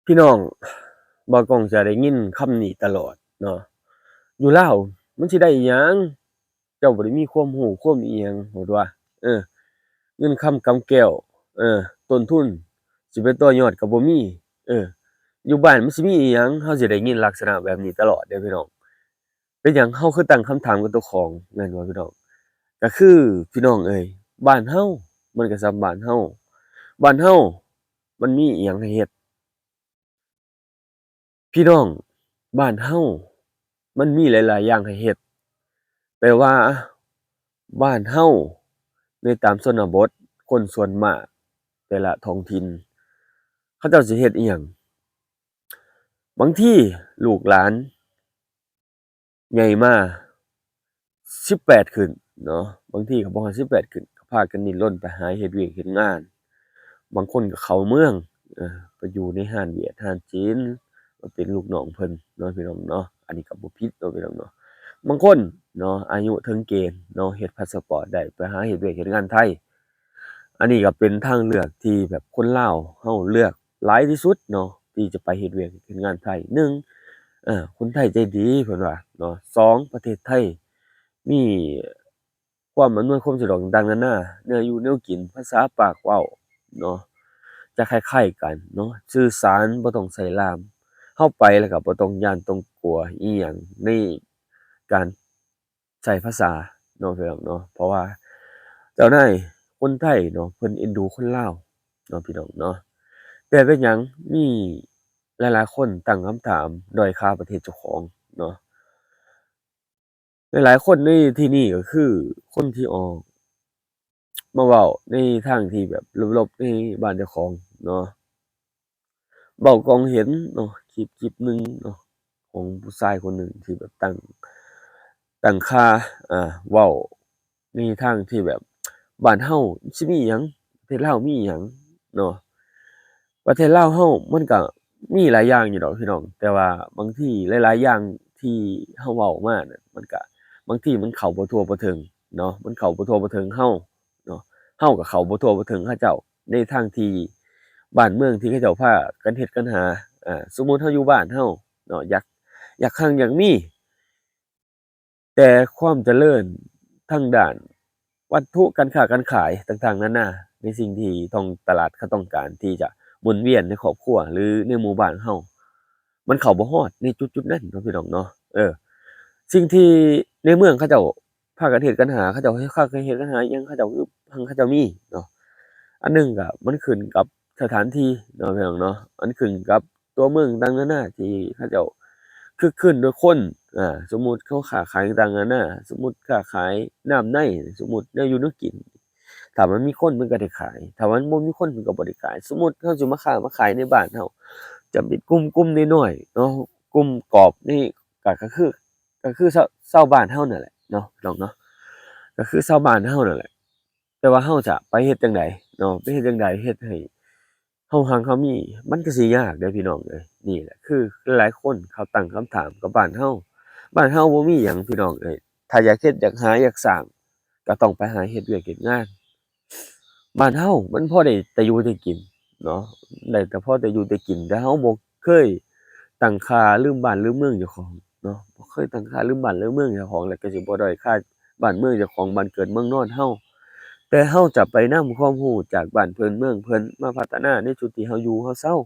ພີ່ນ້ອງ ບ່າວກ້ອງຈະໄດ້ຍິນຄຳນີ້ຕະຫຼອດເນາະ ຢູ່ລາວມັນຊິໄດ້ອີ່ຫຍັງ ເຈົ້າບໍ່ໄດ້ມີຄວາມຮູ້ຄວາມອີ່ຫຍັງ ເພິ່ນວ່າ ເອີ ເງິນຄຳກຳແກ້ວ ເອີ ຕົ້ນທຶນຊິໄປຕໍ່ຍອດກໍບໍ່ມີ ເອີ ຢູ່ບ້ານມັນຊິມີອີ່ຫຍັງ ເຮົາຊິໄດ້ຍິນລັກສະນະແບບນີ້ຕະຫຼອດເດ້ພີ່ນ້ອງ. ເປັນຫຍັງເຮົາຄືຕັ້ງຄຳຖາມກັບເຈົ້າຂອງແມ່ນບໍ່ພີ່ນ້ອງ? ກໍຄືພີ່ນ້ອງເອີຍ ບ້ານເຮົາມັນກໍສ່ຳບ້ານເຮົາ ບ້ານເຮົາມັນມີອີ່ຫຍັງໃຫ້ເຮັດ? ພີ່ນ້ອງ ບ້ານເຮົາມັນມີຫຼາຍໆຢ່າງໃຫ້ເຮັດ ແຕ່ວ່າບ້ານເຮົາໃນຕາມຊົນນະບົດ ຄົນສ່ວນມາກແຕ່ລະທ້ອງຖິ່ນ ເຂົາເຈົ້າຊິເຮັດອີ່ຫຍັງ? ບາງທີລູກຫຼານ ໃຫຍ່ມາສິບແປດຂຶ້ນເນາະ ບາງທີກໍບໍ່ຮອດສິບແປດຂຶ້ນ ກໍພາກັນດີ້ນລົນໄປຫາເຮັດວຽກເຮັດງານ ບາງຄົນກໍເຂົ້າເມືອງ ເອີ ໄປຢູ່ໃນຮ້ານຫວຽດຮ້ານຈີນ ມາເປັນລູກນ້ອງເພິ່ນເນາະ ພີ່ນ້ອງເນາະ ອັນນີ້ກໍບໍ່ຜິດເນາະ ພີ່ນ້ອງເນາະ ບາງຄົນເນາະ ອາຍຸເຖິງເກນເນາະ ເຮັດພາສະປອດໄດ້ ໄປຫາເຮັດວຽກເຮັດງານໄທ ອັນນີ້ກໍເປັນທາງເລືອກທີ່ແບບຄົນລາວເຮົາເລືອກຫຼາຍທີ່ສຸດເນາະ ທີ່ຈະໄປເຮັດວຽກເຮັດງານໄທ ໜຶ່ງ ເອີ ຄົນໄທໃຈດີເພິ່ນວ່າເນາະ ສອງ ປະເທດໄທມີຄວາມອຳນວຍຄວາມສະດວກຕ່າງໆນານາ ແນວຢູ່ແນວກິນ ພາສາປາກເວົ້າເນາະ ຈະຄ້າຍໆກັນເນາະ ສື່ສານບໍ່ຕ້ອງໃຊ້ລ່າມ ເຮົາໄປແລ້ວກໍບໍ່ຕ້ອງຢ້ານຕ້ອງກົວອີ່ຫຍັງໃນການ ໃຊ້ພາສາເນາະ ພີ່ນ້ອງເນາະ ເພາະວ່າເຈົ້ານາຍຄົນໄທເນາະ ເພິ່ນເອັນດູຄົນລາວເນາະ ພີ່ນ້ອງເນາະ ແຕ່ເປັນຫຍັງມີຫຼາຍໆຄົນຕັ້ງຄຳຖາມດ້ອຍຄ່າປະເທດເຈົ້າຂອງເນາະ ຫຼາຍໆຄົນໃນທີ່ນີ້ກໍຄືຄົນທີ່ອອກ ມາເວົ້າໃນທາງທີ່ແບບລົບໆໃນບ້ານເຈົ້າຂອງເນາະ ເວົ້າກ້ອງເຫັນເນາະ ຄລິບ ຄລິບໜຶ່ງເນາະ ຂອງຜູ້ຊາຍຄົນໜຶ່ງທີ່ແບບຕັ້ງ ຕັ້ງຄ່າ ເວົ້າໃນທາງທີ່ແບບ ບ້ານເຮົາຊິມີຫຍັງ ປະເທດລາວມີຫຍັງເນາະ ປະເທດລາວເຮົາມັນກະມີຫຼາຍຢ່າງຢູ່ດອກພີ່ນ້ອງ ແຕ່ວ່າບາງທີຫຼາຍໆຢ່າງທີ່ເຮົາເວົ້າມານັ້ນ ມັນກະ ບາງທີມັນເຂົ້າບໍ່ທົ່ວບໍ່ເຖິງເນາະ ມັນເຂົ້າບໍ່ທົ່ວບໍ່ເຖິງເຮົາເນາະ ເຮົາກໍເຂົ້າບໍ່ທົ່ວບໍ່ເຖິງເຂົາເຈົ້າ ໃນທາງທີ່ບ້ານເມືອງທີ່ເຂົາເຈົ້າພາກັນເຮັດກັນຫາ ອາ ສົມມຸດເຮົາຢູ່ບ້ານເຮົາເນາະ ຢາກ ຢາກຮັ່ງຢາກມີ ແຕ່ຄວາມຈະເລີນທາງດ້ານວັດຖຸການຄ້າການຂາຍຕ່າງໆນານາ ໃນສິ່ງທີ່ທ້ອງຕະຫຼາດເຂົາຕ້ອງການທີ່ຈະໝູນວຽນໃນຄອບຄົວ ຫຼື ໃນໝູ່ບ້ານເຮົາ ມັນເຂົ້າບໍ່ຮອດໃນຈຸດໆນັ້ນເນາະ ພີ່ນ້ອງເນາະ ເອີ ສິ່ງທີ່ໃນເມືອງເຂົາເຈົ້າພາກັນເຮັດກັນຫາ ເຂົາເຈົ້າພາກັນເຮັດກັນຫາອີ່ຫຍັງ ເຂົາເຈົ້າຄືຮັ່ງເຂົາເຈົ້າມີເນາະ ອັນໜຶ່ງກໍມັນຂຶ້ນກັບສະຖານທີ່ເນາະ ພີ່ນ້ອງເນາະ ມັນຂຶ້ນກັບ ຕົວເມືອງຕ່າງໆນານາທີ່ເຂົາເຈົ້າຄຶກຄື້ນດ້ວຍຄົນ ອາ ສົມມຸດເຂົາຄ້າຂາຍຕ່າງໆນານາ ສົມມຸດຄ້າຂາຍນ້ຳໃນ ສົມມຸດແນວຢູ່ແນວກິນ ຖ້າມັນມີຄົນເພິ່ນກໍໄດ້ຂາຍ ຖ້າມັນບໍ່ມີຄົນເພິ່ນກໍບໍ່ໄດ້ຂາຍ ສົມມຸດເຮົາຊິມາຄ້າມາຂາຍໃນບ້ານເຮົາ ຈະເປັນກຸ່ມໆນ້ອຍໆເນາະ ກຸ່ມກອບນີ້ກໍ ກໍຄື ກໍຄືຊາວ ຊາວບ້ານເຮົານັ້ນແຫຼະເນາະ ພີ່ນ້ອງເນາະ ກໍຄືຊາວບ້ານເຮົານັ້ນແຫຼະ ແຕ່ວ່າເຮົາຈະໄປເຮັດຈັ່ງໃດເນາະ ໄປເຮັດຈັ່ງໃດເຮັດໃຫ້ ເຮົາຮັ່ງເຮົາມີ ມັນກໍຊິຍາກເດ້ພີ່ນ້ອງເອີຍ ນີ້ແຫຼະຄືຫຼາຍໆຄົນເຂົາຕັ້ງຄຳຖາມກັບບ້ານເຮົາ ບ້ານເຮົາບໍ່ມີຫຍັງພີ່ນ້ອງເອີຍ ຖ້າຢາກເຮັດຢາກຫາຢາກສ້າງ ກໍຕ້ອງໄປຫາເຮັດວຽກເຮັດງານ ບ້ານເຮົາມັນພໍໄດ້ແຕ່ຢູ່ໄດ້ກິນເນາະ ໄດ້ແຕ່ພໍແຕ່ຢູ່ໄດ້ກິນ ແຕ່ເຮົາບໍ່ເຄີຍຕັ້ງຄ່າລືມບ້ານລືມເມືອງເຈົ້າຂອງເນາະ ບໍ່ເຄີຍຕັ້ງຄ່າລືມບ້ານລືມເມືອງເຈົ້າຂອງ ແລ້ວກໍຊິບໍ່ດ້ອຍຄ່າ ບ້ານເມືອງເຈົ້າຂອງ ບ້ານເກີດເມືອງນອນເຮົາ ແຕ່ເຮົາຈະໄປນຳຄວາມຮູ້ຈາກບ້ານເພິ່ນເມືອງເພິ່ນມາພັດທະນາໃນຈຸດທີ່ເຮົາຢູ່ເຮົາເຊົາ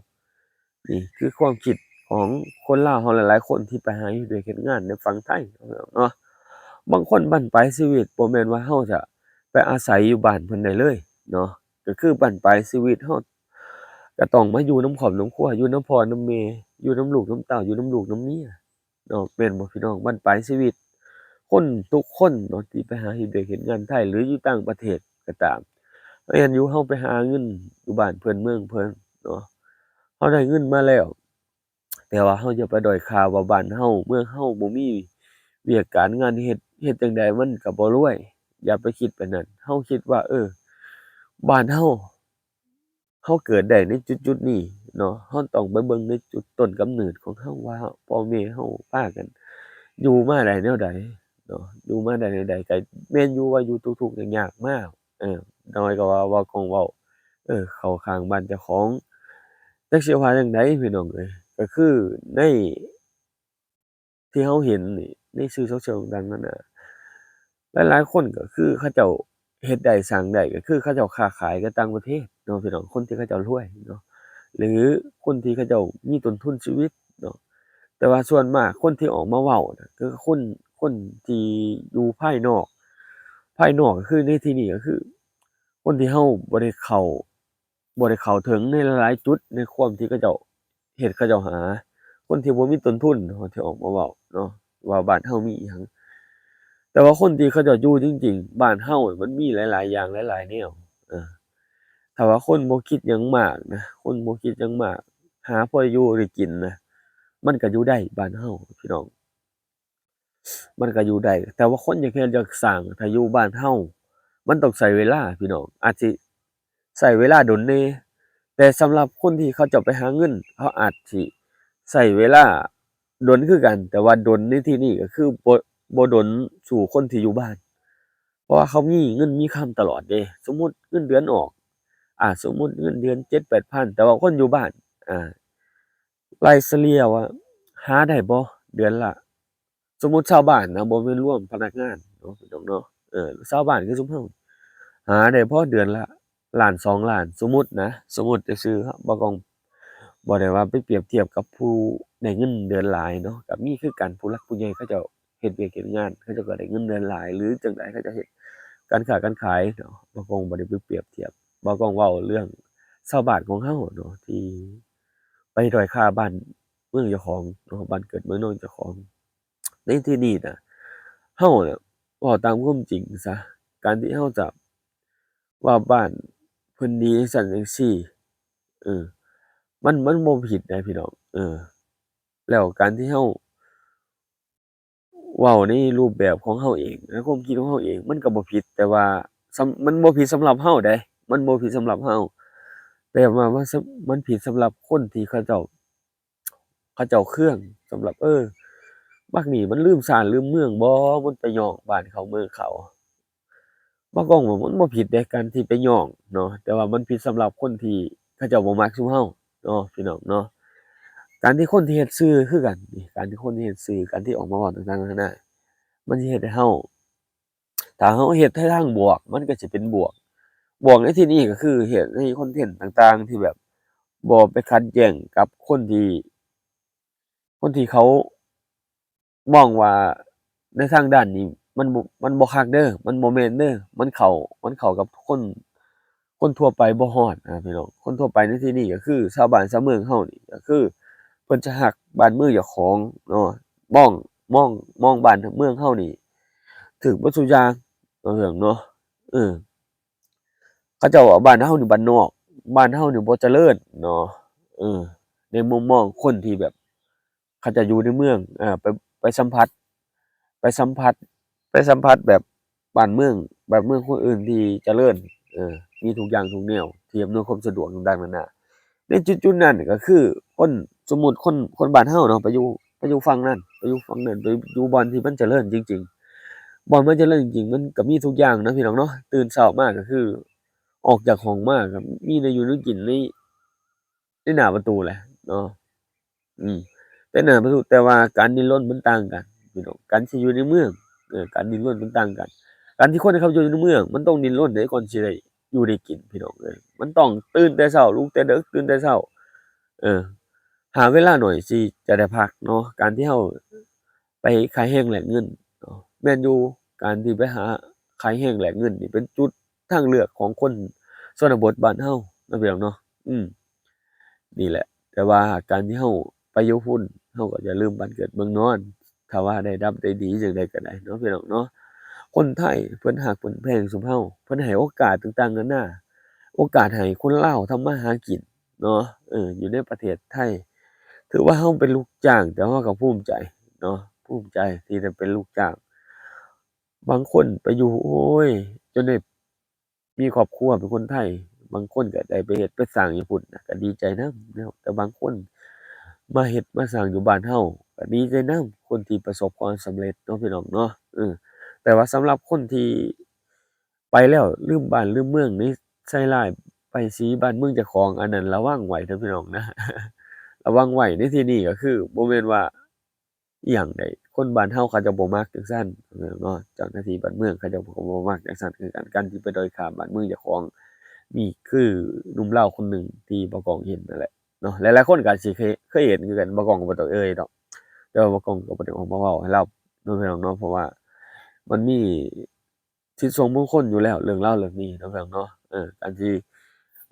ນີ້ຄືຄວາມຄິດຂອງຄົນລາວເຮົາຫຼາຍໆຄົນທີ່ໄປຫາເຮັດວຽກເຮັດງານໃນຝັ່ງໄທເນາະ ບາງຄົນບັ້ນປາຍຊີວິດບໍ່ແມ່ນວ່າເຮົາຈະໄປອາໄສຢູ່ບ້ານເພິ່ນໄດ້ເລີຍເນາະ ກໍຄືບັ້ນປາຍຊີວິດເຮົາກໍຕ້ອງມາຢູ່ນຳຄອບນຳຄົວ ຢູ່ນຳພໍ່ນຳແມ່ ຢູ່ນຳລູກນຳເຕົ້າ ຢູ່ນຳລູກນຳເມຍ ເນາະ ແມ່ນບໍ່ພີ່ນ້ອງ? ບັ້ນປາຍຊີວິດຄົນທຸກຄົນເນາະ ທີ່ໄປຫາເຮັດວຽກເຮັດງານໄທ ຫຼື ຢູ່ຕ່າງປະເທດກໍຕາມ ແມ່ນຢູ່ ເຮົາໄປຫາເງິນຢູ່ບ້ານເພິ່ນເມືອງເພິ່ນເນາະ ເຮົາໄດ້ເງິນມາແລ້ວ ແຕ່ວ່າເຮົາຢ່າໄປດ້ອຍຄ່າວ່າບ້ານເຮົາເມືອງເຮົາບໍ່ມີວຽກການງານເຮັດ ເຮັດຈັ່ງໃດມັນກໍບໍ່ລວຍ ຢ່າໄປຄິດແບບນັ້ນ ເຮົາຄິດວ່າ ເອີ ບ້ານເຮົາ ເຮົາເກີດໄດ້ໃນຈຸດໆນີ້ເນາະ ເຮົາຕ້ອງໄປເບິ່ງໃນຈຸດຕົ້ນກຳເນີດຂອງເຮົາວ່າ ພໍ່ແມ່ເຮົາພາກັນຢູ່ມາໄດ້ແນວໃດເນາະ ຢູ່ມາໄດ້ແນວໃດ ກໍແມ່ນຢູ່ວ່າຢູ່ທຸກໆຍາກໆມາ ເອີ ນ້ອຍກໍວ່າ ເວົ້າກໍເວົ້າ ເອີ ເຂົ້າຂ້າງບ້ານເຈົ້າຂອງ ຈັກຊິວ່າຈັ່ງໃດພີ່ນ້ອງເອີຍ ກໍຄືໃນ ທີ່ເຮົາເຫັນນີ້ໃນສື່ໂຊຊຽວຕ່າງໆນານາ ຫຼາຍໆຄົນກໍຄືເຂົາເຈົ້າເຮັດໄດ້ສ້າງໄດ້ ກໍຄືເຂົາເຈົ້າຄ້າຂາຍກັບຕ່າງປະເທດເນາະພີ່ນ້ອງ ຄົນທີ່ເຂົາເຈົ້າລວຍເນາະ ຫຼືຄົນທີ່ເຂົາເຈົ້າມີຕົ້ນທຶນຊີວິດເນາະ. ແຕ່ວ່າສ່ວນມາກຄົນທີ່ອອກມາເວົ້ານະ ກໍຄືຄົນ ຄົນທີ່ຢູ່ພາຍນອກ ພາຍນອກກໍຄືໃນທີ່ນີ້ກໍຄືຄົນທີ່ເຮົາບໍ່ໄດ້ເຂົ້າ ບໍ່ໄດ້ເຂົ້າເຖິງໃນຫຼາຍໆຈຸດ ໃນຄວາມທີ່ເຂົາເຈົ້າເຮັດເຂົາເຈົ້າຫາ ຄົນທີ່ບໍ່ມີຕົ້ນທຶນເນາະ ທີ່ອອກມາເວົ້າເນາະ ວ່າບ້ານເຮົາມີອີ່ຫຍັງ ແຕ່ວ່າຄົນທີ່ເຂົາເຈົ້າຢູ່ຈິງໆ ບ້ານເຮົາມັນມີຫຼາຍໆຢ່າງຫຼາຍໆແນວ ເອີ ຖ້າວ່າຄົນບໍ່ຄິດຫຍັງມາກນະ ຄົນບໍ່ຄິດຫຍັງມາກ ຫາພໍຢູ່ໄດ້ກິນນະ ມັນກໍຢູ່ໄດ້ບ້ານເຮົາພີ່ນ້ອງ. ມັນກໍຢູ່ໄດ້ ແຕ່ວ່າຄົນຢາກເຮັດຢາກສ້າງ ຖ້າຢູ່ບ້ານເຮົາ ມັນຕ້ອງໃຊ້ເວລາພີ່ນ້ອງ ອາດຊິໃຊ້ເວລາດົນແດ່ ແຕ່ສຳລັບຄົນທີ່ເຂົາເຈົ້າໄປຫາເງິນ ເຂົາອາດຊິໃຊ້ເວລາດົນຄືກັນ ແຕ່ວ່າດົນໃນທີ່ນີ້ກໍຄືບໍ່ ບໍ່ດົນສູ່ຄົນທີ່ຢູ່ບ້ານ ເພາະວ່າເຂົາມີເງິນມີຄຳຕະຫຼອດເດ້ ສົມມຸດເງິນເດືອນອອກ ອາ ສົມມຸດເງິນເດືອນເຈັດແປດພັນ ແຕ່ວ່າຄົນຢູ່ບ້ານ ອາ ລາຍສະເລ່ຍວ່າຫາໄດ້ບໍ່ເດືອນລະ ສົມມຸດຊາວບ້ານນະ ບໍ່ແມ່ນລວມພະນັກງານເນາະ ພີ່ນ້ອງເນາະ ເອີ ຊາວບ້ານຄືຊຸມເຮົາ ຫາໄດ້ພໍເດືອນລະລ້ານສອງລ້ານ ສົມມຸດນະ ສົມມຸດຊື່ໆ ບ່າວກ້ອງບໍ່ໄດ້ວ່າໄປປຽບທຽບກັບຜູ້ໄດ້ເງິນເດືອນຫຼາຍເນາະ ກໍມີຄືກັນ ຜູ້ຫຼັກຜູ້ໃຫຍ່ເຂົາເຈົ້າເຮັດວຽກເຮັດງານ ເຂົາເຈົ້າກໍໄດ້ເງິນເດືອນຫຼາຍ ຫຼືຈັ່ງໃດ ເຂົາເຈົ້າເຮັດການຄ້າການຂາຍເນາະ ບ່າວກ້ອງບໍ່ໄດ້ໄປປຽບທຽບ ບ່າວກ້ອງເວົ້າເລື່ອງຊາວບ້ານຂອງເຮົາເນາະ ທີ່ໄປດ້ອຍຄ່າບ້ານເມືອງເຈົ້າຂອງເນາະ ບ້ານເກີດເມືອງນອນເຈົ້າຂອງ. ໃນທີ່ນີ້ນະ ເຮົານະ ເວົ້າຕາມຄວາມຈິງຊະ ການທີ່ເຮົາຈະວ່າບ້ານເພິ່ນດີຈັ່ງຊັ້ນຈັ່ງຊີ້ ເອີ ມັນ ມັນບໍ່ຜິດໃດ໋ພີ່ນ້ອງ ເອີ ແລ້ວການທີ່ເຮົາເວົ້າໃນຮູບແບບຂອງເຮົາເອງ ໃນຄວາມຄິດຂອງເຮົາເອງ ມັນກໍບໍ່ຜິດ ແຕ່ວ່າສຳ ມັນບໍ່ຜິດສຳລັບເຮົາໃດ໋ ມັນບໍ່ຜິດສຳລັບເຮົາ ແຕ່ວ່າມັນ ມັນຜິດສຳລັບຄົນທີ່ເຂົາເຈົ້າ ເຂົາເຈົ້າເຄືອງ ສຳລັບ ເອີ ບັກນີ້ມັນລືມຊາດລືມເມືອງບໍ ມັນໄປຍ້ອງບ້ານເຂົາເມືອງເຂົາ ບ່າວກ້ອງວ່າມັນບໍ່ຜິດເດ້ ການທີ່ໄປຍ້ອງເນາະ ແຕ່ວ່າມັນຜິດສຳລັບຄົນທີ່ເຂົາເຈົ້າບໍ່ມັກຊຸມເຮົາເນາະ ພີ່ນ້ອງເນາະ ການທີ່ຄົນທີ່ເຮັດສື່ຄືກັນນີ້ ການທີ່ຄົນທີ່ເຮັດສື່ ການທີ່ອອກມາເວົ້າຕ່າງໆນານາ ມັນຊິເຮັດໃຫ້ເຮົາ ຖ້າເຮົາເຮັດໃນທາງບວກ ມັນກໍຊິເປັນບວກ ບວກໃນທີ່ນີ້ກໍຄືເຮັດໃນຄອນເທັນຕ່າງໆ ທີ່ແບບບໍ່ໄປຂັດແຍ້ງກັບຄົນທີ່ ຄົນທີ່ເຂົາມອງວ່າໃນທາງດ້ານນີ້ມັນບໍ່ ມັນບໍ່ຄັກເດີ ມັນບໍ່ແມ່ນເດີ ມັນເຂົ້າ ມັນເຂົ້າກັບຄົນ ຄົນທົ່ວໄປບໍ່ຮອດນະພີ່ນ້ອງ ຄົນທົ່ວໄປໃນທີ່ນີ້ກໍຄືຊາວບ້ານຊາວເມືອງເຮົານີ້ ກໍຄືເພິ່ນຈະຮັກບ້ານເມືອງເຈົ້າຂອງເນາະ ມອງ ມອງ ມອງບ້ານເມືອງເຮົານີ້ຖືກເບິດທຸກຢ່າງເນາະ ເນາະ ເນາະ ເອີ ເຂົາເຈົ້າວ່າບ້ານເຮົານີ້ບ້ານນອກ ບ້ານເຮົານີ້ບໍ່ຈະເລີນເນາະ ເອີ ໃນມຸມມອງຄົນທີ່ແບບ ເຂົາເຈົ້າຢູ່ໃນເມືອງ ເອີ ໄປ ໄປສຳຜັດ ໄປສຳຜັດ ໄປສຳຜັດແບບບ້ານເມືອງ ບ້ານເມືອງຄົນອື່ນທີ່ຈະເລີນ ເອີ ມີທຸກຢ່າງທຸກແນວທີ່ອຳນວຍຄວາມສະດວກຕ່າງໆນານາ ໃນຈຸດໆນັ້ນກໍຄືຄົນ ສົມມຸດຄົນ ຄົນບ້ານເຮົາເນາະ ໄປຢູ່ ໄປຢູ່ຝັ່ງນັ້ນ ໄປຢູ່ຝັ່ງນັ້ນ ໄປຢູ່ບ່ອນທີ່ມັນຈະເລີນຈິງໆ ບ່ອນມັນຈະເລີນຈິງໆ ມັນກໍມີທຸກຢ່າງເນາະ ພີ່ນ້ອງເນາະ ຕື່ນເຊົ້າມາກໍຄືອອກຈາກຫ້ອງມາກໍມີແນວຢູ່ແນວກິນໃນ ໃນໜ້າປະຕູແຫຼະເນາະ ອືມ ແຕ່ໜ້າປະຕູ ແຕ່ວ່າການດີ້ນລົນມັນຕ່າງກັນພີ່ນ້ອງ ການທີ່ຢູ່ໃນເມືອງ ເອີ ການດີ້ນລົນມັນຕ່າງກັນ ການທີ່ຄົນເຂົາຢູ່ໃນເມືອງ ມັນຕ້ອງດີ້ນລົນເດ້ ກ່ອນຊິໄດ້ຢູ່ໄດ້ກິນ ພີ່ນ້ອງເອີຍ ມັນຕ້ອງຕື່ນແຕ່ເຊົ້າ ລຸກແຕ່ເດິກ ຕື່ນແຕ່ເຊົ້າ ເອີ ຫາເວລາໜ້ອຍຊິຈະໄດ້ພັກເນາະ ການທີ່ເຮົາ ໄປຂາຍແຮງແລກເງິນເນາະ ແມ່ນຢູ່ ການທີ່ໄປຫາຂາຍແຮງແລກເງິນນີ້ເປັນຈຸດທາງເລືອກຂອງຄົນຊົນນະບົດບ້ານເຮົາເນາະ ພີ່ນ້ອງເນາະ ອືມ ນີ້ແຫຼະ ແຕ່ວ່າການທີ່ເຮົາໄປຢູ່ພຸ້ນ ເຮົາກໍຢ່າລືມບ້ານເກີດເມືອງນອນ ຖ້າວ່າໄດ້ດັບໄດ້ດີຈັ່ງໃດກໍໄດ້ເນາະ ພີ່ນ້ອງເນາະ ຄົນໄທເພິ່ນຮັກເພິ່ນແພງຊຸມເຮົາ ເພິ່ນໃຫ້ໂອກາດຕ່າງໆນານາ ໂອກາດໃຫ້ຄົນລາວທຳມາຫາກິນ ເນາະ ເອີ ຢູ່ໃນປະເທດໄທ ຖືວ່າເຮົາເປັນລູກຈ້າງ ແຕ່ວ່າເຮົາກໍພູມໃຈເນາະ ພູມໃຈທີ່ໄດ້ເປັນລູກຈ້າງ ບາງຄົນໄປຢູ່ ໂອ້ຍ ຈົນໄດ້ມີຄອບຄົວເປັນຄົນໄທ ບາງຄົນກໍໄດ້ໄປເຮັດໄປສ້າງຢູ່ພຸ້ນນະ ກໍດີໃຈນຳເນາະ ແຕ່ບາງຄົນມາເຮັດມາສ້າງຢູ່ບ້ານເຮົາ ກໍດີໃຈນຳ ຄົນທີ່ປະສົບຄວາມສຳເລັດເນາະ ພີ່ນ້ອງເນາະ ເອີ ແຕ່ວ່າສຳລັບຄົນທີ່ ໄປແລ້ວລືມບ້ານລືມເມືອງນີ້ໃສ່ຮ້າຍ ປ້າຍສີບ້ານເມືອງເຈົ້າຂອງ ອັນນັ້ນລະວັງໄວ້ເດີພີ່ນ້ອງນະ ລະວັງໄວ້ໃນທີ່ນີ້ກໍຄືບໍ່ແມ່ນວ່າ ອີ່ຫຍັງໃດ໋ ຄົນບ້ານເຮົາເຂົາເຈົ້າບໍ່ມັກຈັ່ງຊັ້ນເນາະ ເຈົ້າໜ້າທີ່ບ້ານເມືອງເຂົາເຈົ້າກໍບໍ່ມັກຈັ່ງຊັ້ນຄືກັນ ການທີ່ໄປດ້ອຍຄ່າບ້ານເມືອງເຈົ້າຂອງ ນີ້ຄືໜຸ່ມລາວຄົນໜຶ່ງທີ່ບ່າວກ້ອງເຫັນນັ້ນແຫຼະເນາະ ຫຼາຍໆຄົນກໍອາດຊິເຄີຍ ເຄີຍເຫັນຄືກັນ ບ່າວກ້ອງກໍບໍ່ຕ້ອງເອີ່ຍດອກ ແຕ່ວ່າບ່າວກ້ອງກໍບໍ່ໄດ້ອອກມາເວົ້າໃຫ້ລາວເນາະ ພີ່ນ້ອງເນາະ ເພາະວ່າມັນມີສິດສ່ວນບຸກຄົນຢູ່ແລ້ວ ເລື່ອງລາວເລື່ອງນີ້ເນາະ ພີ່ນ້ອງເນາະ ເອີ ການທີ່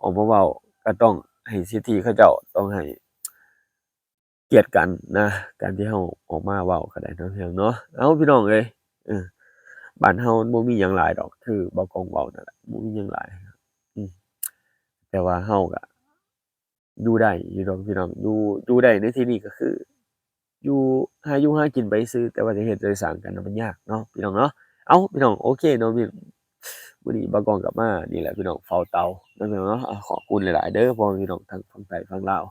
ອອກມາເວົ້າກໍຕ້ອງໃຫ້ສິດທິເຂົາເຈົ້າ ຕ້ອງໃຫ້ ກຽດກັນນະ ການທີ່ເຮົາອອກມາເວົ້າກໍໄດ້ເນາະ ພີ່ນ້ອງເນາະ ເອົ້າ ພີ່ນ້ອງເອີຍ ເອີ ບ້ານເຮົາມັນບໍ່ມີຫຍັງຫຼາຍດອກ ຄືບ່າວກ້ອງເວົ້ານັ້ນແຫຼະ ບໍ່ມີຫຍັງຫຼາຍ ອືມ ແຕ່ວ່າເຮົາກໍຢູ່ໄດ້ຢູ່ດອກ ພີ່ນ້ອງ ຢູ່ ຢູ່ໄດ້ໃນທີ່ນີ້ກໍຄື ຢູ່ ຫາຢູ່ຫາກິນໄປຊື່ ແຕ່ວ່າຈະເຮັດຈະສ້າງກັນນະ ມັນຍາກເນາະ ພີ່ນ້ອງເນາະ ເອົ້າ ພີ່ນ້ອງ ໂອເຄເນາະ ມື້ນີ້ບ່າວກ້ອງກໍມານີ້ແຫຼະ ພີ່ນ້ອງ ເຝົ້າເຕົາເນາະ ພີ່ນ້ອງເນາະ ອາ ຂອບຄຸນຫຼາຍໆເດີ ພໍ່ແມ່ພີ່ນ້ອງທັງຝັ່ງໄທຝັ່ງລາວ